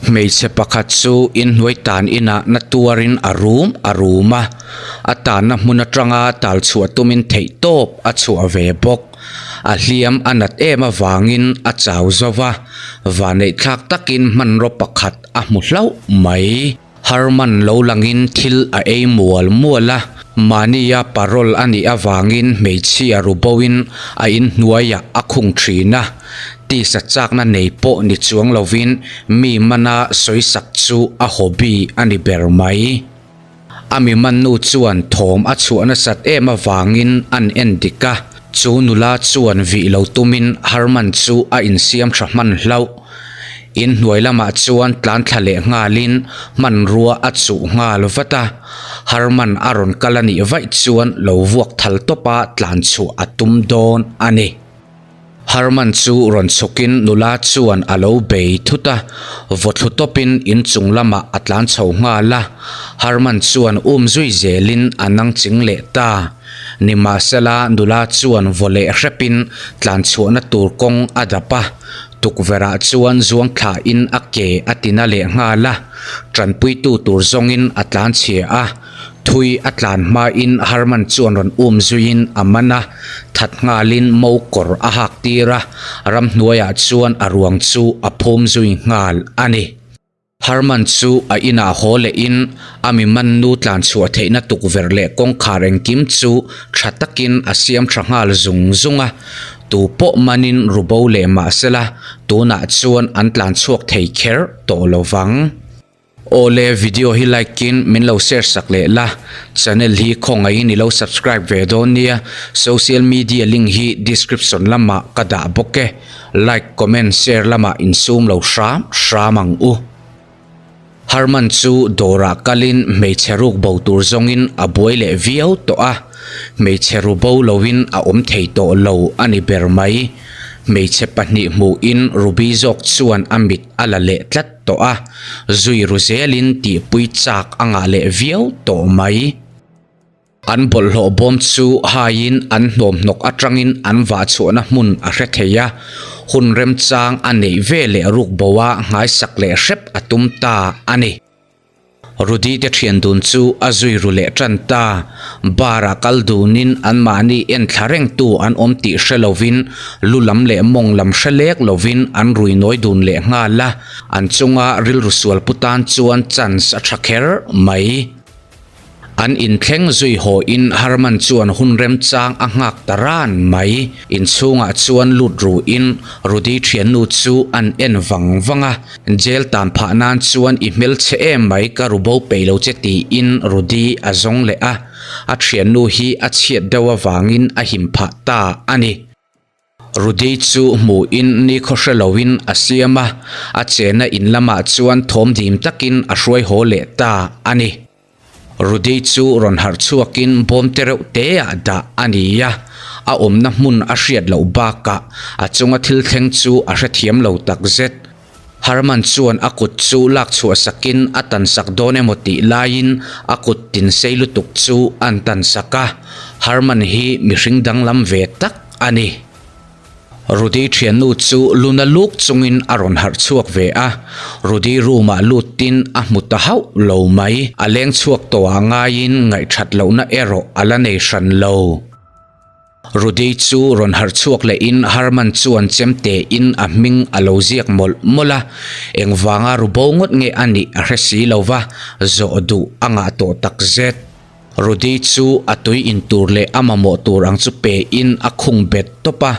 Hmeichhe pakhat chu inhnuai tan inah na tuarin a rum a rum a, a tanna hmun atanga tal chhuah tumin theihtawp a chhuah ve bawk. A hliam a nat em avangin a chau zo va, vaneihthlak takin hmanraw pakhat a hmu hlauh mai. Harman lo langin thil a ei mual mual a, mahnia parole a nih avangin hmeichhia ru boin a inhnuaiah a khung thin a, tisa chakna nei pawh ni chuang lovin mi mana sawisak chu a hobby a ni ber mai. A mi mannu chuan thawm a chhuah nasat em avangin an en dik a, chu nula chuan vih lo tumin Harman chu a insiam tha hman hlauh. In hnuai lamah chuan tlan thla leh nghalin hmanrua a chuh nghal vat a, Harman a rawn kal a nih vaih chuan lo vuak thal tawpa tlan chhuah a tum dawn a ni. Harman chu rawn chhukin nula chuan a lo bei thut a, vawthlu tawpin inchung lamah a tlan chho nghal a, Harman chuan um zui zelin a nang ching leh ta. Nimahsela nula chuan vaw leh hrepin tlan chhuahna tur kawng a dap a, Tukverhah chuan zuang thlain a ke a tina leh nghal a, tanpuitu tur zawngin a tlan chhia a. Thui a tlan hmain Harman chuan rawn um zuiin a man a, that nghalin mo kawr a hak tir a, ramhnuaiah chuan a ruang chu a phum zui nghal a ni. Harman chu a inah haw lehin a mi mannu tlan chhuah theihna tukverh leh kawngkhar engkim chu tha takin a siam tha nghal zung zung a, tu pawh manin ru bo leh mah sela tunah chuan an tlan chhuak thei kher tawh lo vang. Awle video hi like in min lo share sak leh la, channel hi khawngaihin i lo subscribe ve dawn nia, social media link hi description lamah ka dah bawk e. Like, comment, share lamah insum lo hram hram ang u. Harman chu dawrah kalin hmeichhe ruk bo tur zawngin a buai leh viau tawh a, hmeichhe ru bo loin a awm thei tawh lo a ni ber mai. Hmeichhe pahnih hmuhin Ruby zawk chuan a mit a la leh tlat tawh a, zui ru zelin tihpui chak a ngah leh viau tawh mai. An bawlhhlawh bawm chu haiin an hnawmhnawk atangin an vah chhuahna hmun a hre thei a, hun remchang a neih ve leh ruk bo a nghaisak leh hrep a tum ta a ni. Rudy te thian dun chu a zui ru leh tan ta. Bar ah kal dunin anmahni en thla rengtu an awm tih hre lovin lu lam leh mawng lam hre lek lovin an rui nawi dun leh nghal a, an chunga rilru sual pu tan chuan chance a tha kher mai. An inthleng zui hawiin Harman chuan hun remchang a nghak ta ran mai. Inchhungah chuan lut ruin Rudy thiannu chu an en vang vang a, Jail tan phah nan chuan i hmelchhe em mai ka ru bo peih lo che tiin Rudy a zawng leh a, a thiannu hi a chhiat deuh avangin a him phah ta a ni. Rudy chu hmuhin nikhaw hre loin a siam a, a chenna in lamah chuan thawm dim takin a hruai haw leh ta a ni. Rudy chu rawn harh chhuakin bawm te reuh teah dah a ni a, a awmna hmun a hriat loh bakah a chunga thil thleng chu a hrethiam lo takzet. Harman chuan a kut chu lak chhuah sakin a tan sak dawn emaw tih laiin a kut tin sei lutuk chu an tan sak a, Harman hi mihring danglam ve tak a ni. Rudy thiannu chu luna luk chungin a rawn harh chhuak ve a, Rudy room ah lutin a hmu ta hauh lo mai, a leng chhuak tawh ah ngaiin ngaihthat lohna erawh a la nei hran lo. Rudy chu rawn harh chhuak lehin Harman chuan chemte in a hming a lo ziak mawlh mawlh a, engvanga ru bo ngawt nge a nih a hre si lo va, zawh duh a ngah tawh tak zet. Rudy chu a tui in tur leh a mamawh tur ang chu pe in a khung bet tawp a,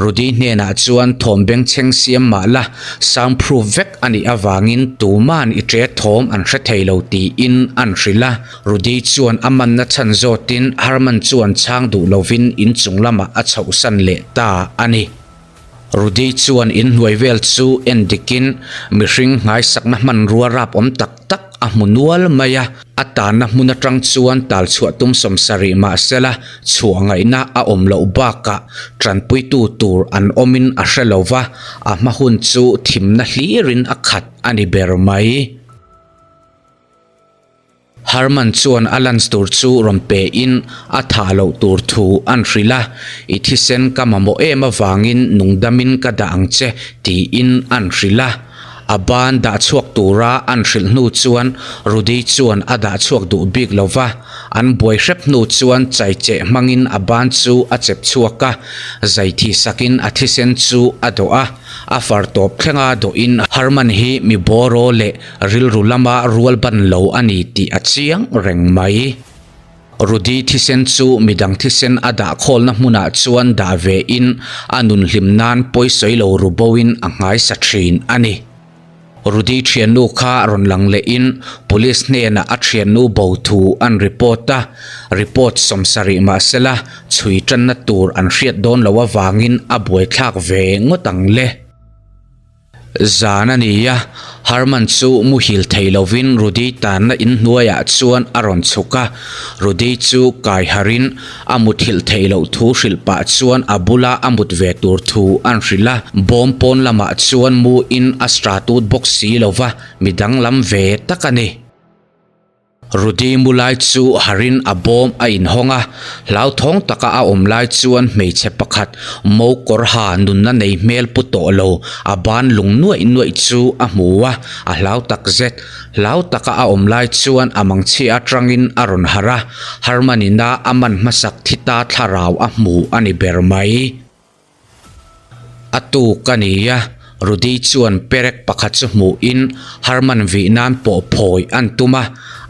Rudy hnenah chuan thawm bengchheng siam mah la, sound proof vek a nih avangin tuman i ṭe thawm an hre thei lo tiin an hrilh a. Rudy chuan a manna chhan zawtin Harman chuan chhang duh lovin inchung lamah a chhohsan leh ta a ni. Rudy chuan inhnuai vel chu en dikin mihring nghaisakna hmanrua rap awm tak tak a hmu nual mai a, a tanna hmun atang chuan tal chhuah tum sawmsarih mahsela chhuah ngaihna a awm loh bakah tanpuitu tur an awmin a hre lo va, a hma hun chu thimna hlirin a khat a ni ber mai. Harman chuan a lunch tur chu rawn pe in a thah loh tur thu an hrilh a, I thisen ka mamawh em avangin nungdamin ka dah ang che tiin an hrilh a. A ban dah chhuak tura an hrilh hnu chuan Rudy chuan a dah chhuak duh bik lo va, an buai hrep hnu chuan chaicheh hmangin a ban chu a chep chhuak a, zai thi sakin a thisen chu a dawh a, a far tawp thlenga dawhin Harman hi mi bawraw leh rilru lama rual ban lo a ni tih a chiang reng mai. Rudy thisen chu midang thisen a dah khawlna hmunah chuan dah ve in a nun hlim nan pawisawi lo ru bo in a nghaisa thin a ni. Rudy thiannu kha rawn lang leh in police hnenah a thiannu bo thu an report a, report sawmsarih mahsela chhui tanna tur an hriat dawn loh avangin a buaithlak ve ngawt ang le. Zan a ni a, Harman chu muhil thei lovin Rudy tanna inhnuaiah chuan a rawn chhuk a, Rudy chu kai harin a muthilh theih loh thu hrilh pah chuan a bula a mut ve tur thu an hrilh a, bawm pawn lamah chuan mu in a stratut bawk si lova mi danglam ve tak a ni. Rudy mu lai chu harin a bawm a inhawng a, hlauthawng taka a awm lai chuan hmeichhe pakhat mo kawr ha nunna nei hmel pu tawh lo a ban lung nuaih nuaih chu a hmu a, a hlau tak zet. Hlau taka a awm lai chuan a mangchhia atangin a rawn harh a, Harman-ina a man hmasak thi ta thlarau a hmu a ni ber mai. A tuk a ni a, Rudy chuan perek pakhat chu hmuhin Harman vih nan pawh phawi an tum a,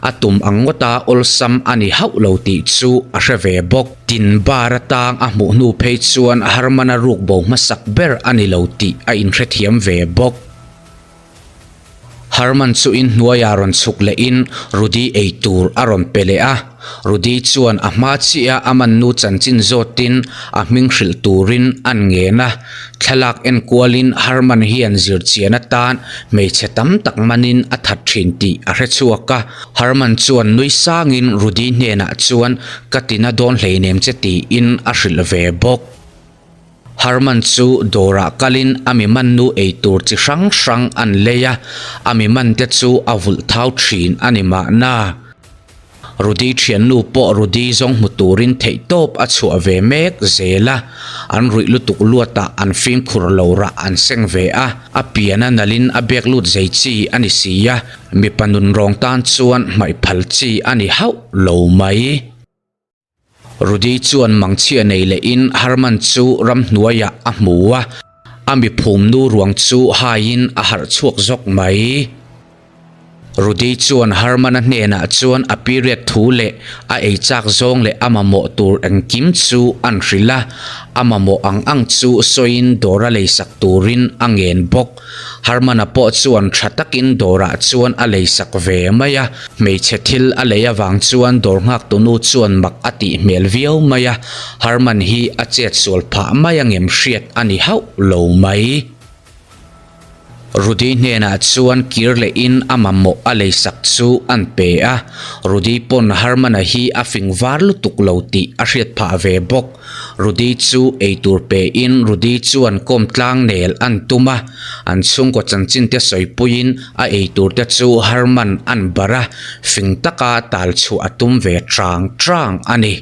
a tum ang ngawta awlsam a ni hauh lo tih chu a hre ve bawk. Tin bar atang a hmuh hnu phei chuan Harman-a ruk bo hmasak ber a ni lo tih a inhrethiam ve bawk. Harman chu inhnuaiah rawn chhuk lehin Rudy ei tur a rawn pe leh a. Rudy chuan a hma chiah a man nu chanchin zawtin a hming hrilh turin an ngen a. Thlalak enkualin Harman hian zirchian atan hmeichhe tam tak manin a that thin tih a hre chhuak a. Harman chuan nui sangin Rudy hnenah chuan ka tina dawn hleinem che tiin a hrilh ve bawk. Harman chu dawrah kalin a mi man nu ei tur chi hrang hrang an lei a, a mi man te chu a vulh thau thin a ni mahna. Rudy thiannu pawh Rudy zawng hmu turin theihtawp a chhuah ve mek zel a, an ruih lutuk luatah an fimkhur lo rah an seng ve a, a pian a nalhin a bek lut zei chi a ni si a, mipa nunrawng tan chuan hmaih phal chi a ni hauh lo mai. Rudy chuan mangchhia nei lehin Harman chu ramhnuaiah a hmu a, a miphum nu ruang chu haiin a harh chhuak zawk mai. Rudy chuan Harman-a hnenah chuan a period thu leh a ei chak zawng leh a mamawh tur engkim chu an hrilh a, a mamawh ang ang chu sawiin dawr a leisak turin a ngen bawk. Harman-a pawh chuan tha takin dawrah chuan a leisak ve mai a, hmeichhe thil a lei avang chuan dawr nghaktunu chuan mak a tih hmel viau mai a, Harman hi a chet sual phah mai a ngem hriat a ni hauh lo mai. Rudy hnenah chuan kir lehin a mamawh a leisak chu an pe a, Rudy pawn Harman-a hi a fing var lutuk lo tih a hriat phah ve bawk. Rudy chu eitur pein Rudy chuan kawm tlang nel an tum a, an chhungkaw chanchin te sawipuiin a eitur te chu Harman an barh a, fing taka tal chhuah a tum ve chang chang a ni.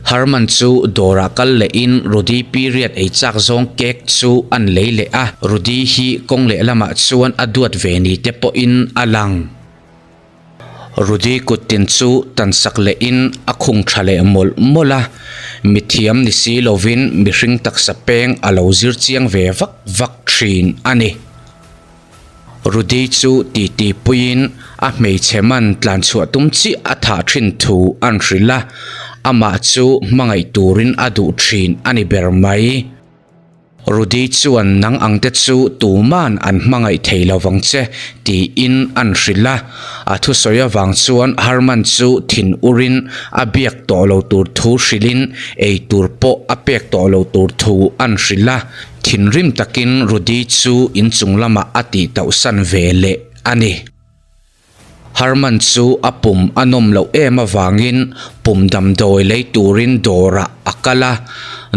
Harman chu dawrah kal lehin Rudy period ei chak zawng cake chu an lei leh a, Rudy hi kawng lehlamah chuan a duat ve ni te pawhin a lang. Rudy kuttin chu tansak lehin a khung tha leh mawlh mawlh a, mithiam ni si lovin mihring taksa peng a lo zir chiang ve vak vak thin a ni. Rudy chu titi puiin a hmeichhe man tlan chhuah tum chiah a thah thin thu an hrilh a, amah chu hmangaih turin a duh thin a ni ber mai. Rudy chuan nang ang te chu tuman an hmangaih thei lo vang che tiin an hrilh a, a thusawi avang chuan Harman chu thin urin a biak tawh lo tur thu hrilhin ei tur pawh a pek tawh lo tur thu an hrilh a, thinrim takin Rudy chu inchung lamah a tihtauhsan ve leh a ni. Harman chu a pum a nawm loh em avangin pum damdawi lei turin dawrah a kal a,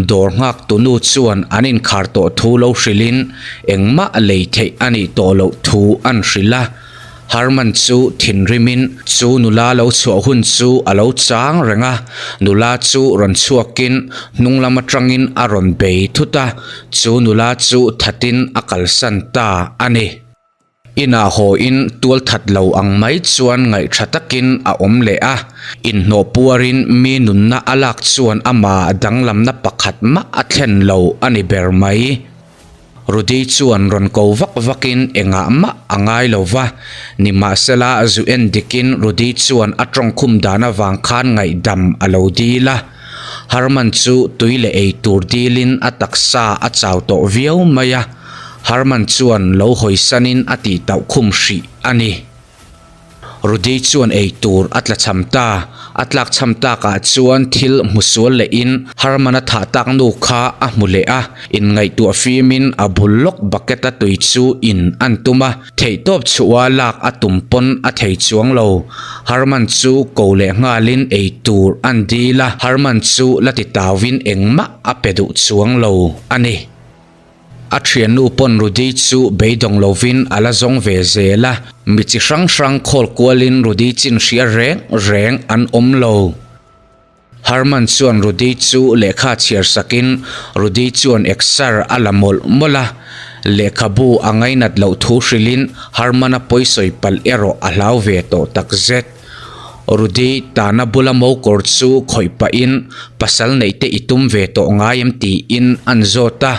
dawr nghaktunu chuan an inkhar tawh thu lo hrilhin engmah lei theih a nih tawh loh thu an hrilh a. Harman chu thinrimin chu nula lo chhuah hun chu a lo chang reng a, nula chu rawn chhuakin hnung lam atangin a rawn bei thut a, chu nula chu thatin a kalsan ta a ni. Inah haw in tual that lo ang mai chuan ngaih tha takin a awm leh a, inhnawh puarin mi nunna a lak chuan amah danglamna pakhat mah a thlen lo a ni ber mai. Rudy chuan rawn ko vak vakin engah mah a ngai lo va, nimahsela zu en dikin Rudy chuan a tawngkhum dan avang khan ngaihdam a lo dil a. Harman chu tui leh ei tur dilin a taksa a chau tawh viau mai a, Harman chuan lo hawisanin a tihtauh khum hrih a ni. Rudy chuan ei tur a tla cham ta. A tlak cham takah chuan thil hmu sual lehin Harman-a thah tak nu kha a hmu leh a, inngaihtuah fimin a bul lawk bucket-a tui chu in an tum a, theihtawp chhuah lak a tum pawn a thei chuang lo. Harman chu ko leh nghalin ei tur an dil a, Harman chu la ti tauin engmah a pe duh chuang lo a ni. A thiannu pawn Rudy chu beidawng lovin a la zawng ve zel a, mi chi hrang hrang khawl kualin Rudy chin hria reng reng an awm lo. Harman chuan Rudy chu lehkha chhiar sakin Rudy chuan exer a la mawlh mawlh a, lehkhabu a ngainat loh thu hrilhin Harman-a pawisawi palh erawh a hlau ve tawh takzet. Rudy tana bula mokawr chu khawih pahin pasal neih te i tum ve tawh ngai em tiin an zawt a,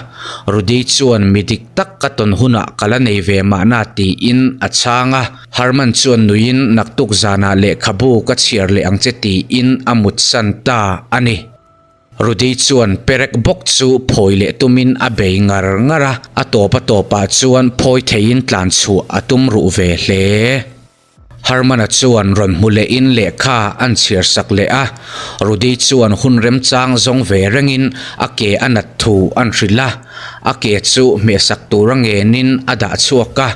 Rudy chuan mi dik tak ka tawn hunah ka la nei ve mahna tiin a chhang a, Harman chuan nuiin naktuk zanah lehkhabu ka chhiar leh ang che tiin a mutsan ta a ni. Rudy chuan perek bawk chu phawi leh tumin a bei ngar ngar a, a tawp a tawpah chuan phawi theiin tlan chhuah a tum ruh ve hle. Harman-a chuan rawn hmu lehin lehkha an chhiar sak leh a, Rudy chuan hun remchang zawng ve rengin a ke a nat thu an hrilh a, a ke chu hmehsak tura ngenin a dah chhuak a.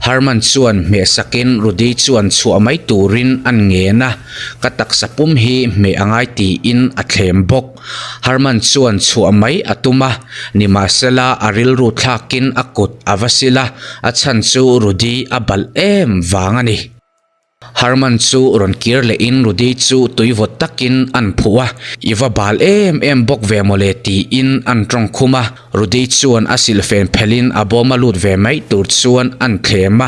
Harman chuan hmehsakin Rudy chuan chhuah mai turin an ngen a, ka taksa pum hi hmeh a ngai tiin a thlem bawk. Harman chuan chhuah mai a tum a, nimahsela a rilru thlakin a kut a va sil a, a chhan chu Rudy a balh em vang a ni. Harman chu rawn kir lehin Rudy chu tui vawt takin an phuh a, I va bal em em bawk ve mawle tiin an tawng khum a, Rudy chuan a silhfen phelhin a bawma lut ve mai tur chuan an thlem a,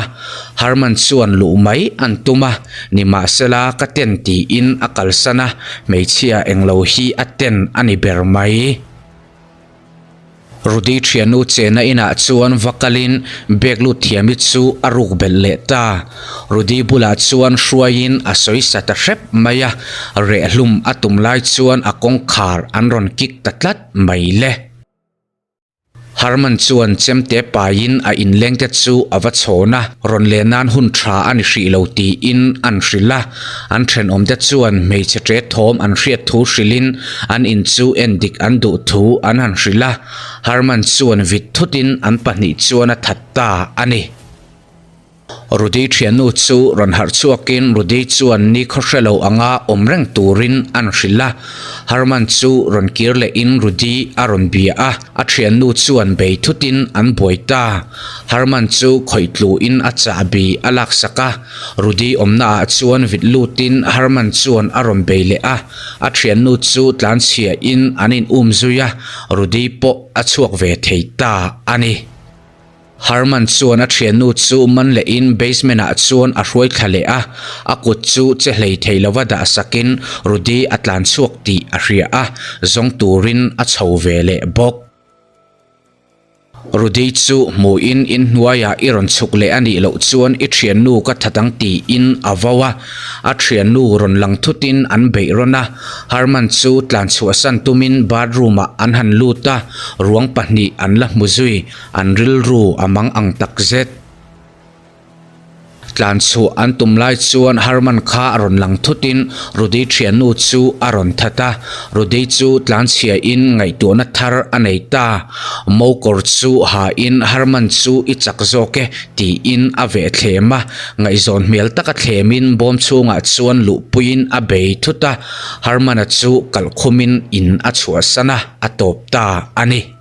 Harman chuan luh mai an tum a, nimahsela ka ten tiin a kalsan a, hmeichhia englo hi a ten a ni ber mai. Rudy thiannu chena inah chuan va kalin bag lut thiami chu a ruk belh leh ta. Rudy bulah chuan hruaiin a sawi sa ta hrep mai a, rehhlum a tum lai chuan a kawngkhar an rawn kik ta tlat mai le. Harman chuan chemte paiin a inlengte chu a va chhawn a, rawn leh nan hun tha a ni hrih lo tiin an hrilh a. An thenawmte chuan hmeichhe ṭe thawm an hriat thu hrilhin an in chu en dik an duh thu an han hrilh a. Harman chuan vit thutin an pahnih chuan a that ta a ni. Rudy thiannu chu rawn harh chhuakin Rudy chuan ni khaw hre lo anga awm reng turin an hrilh a. Harman chu rawn kir lehin Rudy a rawn bia a, a thiannu chuan bei thutin an buai ta. Harman chu khawih tluin a chahbi a laksak a, Rudy awmnaah chuan vit lutin Harman chuan a rawn bei leh a, a thiannu chu tlanchhiain an in um zui a, Rudy pawh a chhuak ve thei ta a ni. Harman chuan a thiannu chu man lehin basement ah chuan a hruai thla leh a, a kut chu che hlei thei lova dah sakin Rudy a tlan chhuak tih a hria a, zawng turin a chho ve leh bawk. Rudy chu hmuhin inhnuaiah i rawn chhuk leh a nih loh chuan i thiannu ka that ang tiin a vo a, a thiannu rawn lang thutin an beih rawn a, Harman chu tlan chhuahsan tumin bathroom ah an han lut a, ruang pahnih an la hmu zui. An rilru a mang ang tak zet. Tlan chhuah an tum lai chuan Harman kha a rawn lang thutin Rudy thiannu chu a rawn that a. Rudy chu tlan chhiain ngaihtuahna thar a nei ta. Mokawr chu hain Harman chu i chak zawk e tiin a veh thlem a. Ngaihzawn hmel taka thlemin bawm chhungah chuan luhpuiin a bei thut a. Harman-a chu kalhkhumin in a chhuahsan a, a tawp ta a ni.